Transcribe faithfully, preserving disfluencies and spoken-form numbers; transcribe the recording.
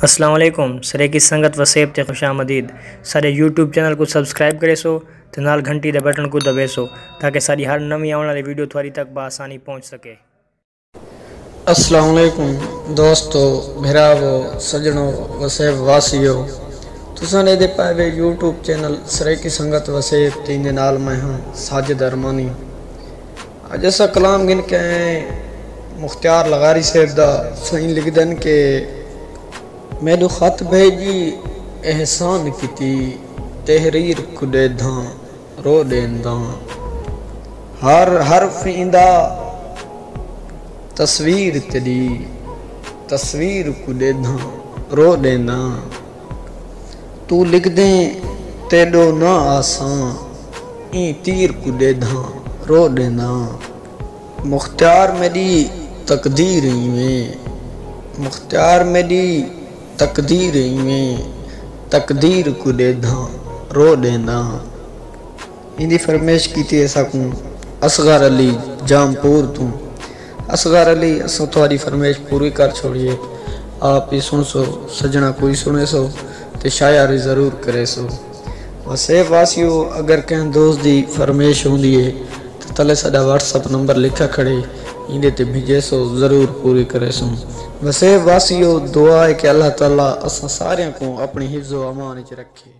السلام علیکم، سرائیکی سنگت وسیب تے خوش آمدید۔ ساݙے یوٹیوب چینل کوں سبسکرائب کریسو تے نال گھنٹی دے بٹن کوں دبیسو تاکہ ساݙی ہر نویں آوݨ والی ویڈیو تہاݙی تک بآسانی پہنچ سکے۔ السلام علیکم دوستو، بھراوو، سڄݨو، وسیب واسیو، تساں ݙیہدے پئے وے یوٹیوب چینل سرائیکی سنگت وسیب تے ایندے نال میں ہاں ساجد ارمانی۔ اڄ اساں کلام گھن کے آئے ہیں مختیار لغاری صاحب دا۔ سئیں لکھدن کہ میݙو خط بھیڄی احسان کیتی، تحریر کوں ݙیدھاں رو ݙینداں، ہر حرف ایندا تصویر تیݙی، تصویر کوں ݙیدھاں رو ݙینداں۔ توں لکھدیں تیݙو نہ آساں، ایں تیر کوں ݙیدھاں رو ݙینداں۔ مختیار میݙی تقدیر ایویں، مختیار میݙی تقدیر ایویں، تقدیر کوں ݙیدھاں رو ݙینداں۔ ایندی فرمائش کیتی ہے ساکوں اصغر علی جام پور توں۔ اصغر علی، اساں تہاݙی فرمائش پوری کر چھوڑی ہے، آپ ہی سݨسو، سڄݨاں کوں ہی سݨیسو تے شاعری ضرور کریسو۔ وسیب واسیو، اگر کہیں دوست دی فرمائش ہوندی ہے تے تلے ساݙا واٹس اپ نمبر لکھا کھڑے، ایندے تے بھیجیسو، ضرور پوری کریسوں۔ وسیب واسیو، دعا ہے کہ اللہ تعالیٰ اساں ساریاں کوں اپݨی حفظ و امان وچ رکھے۔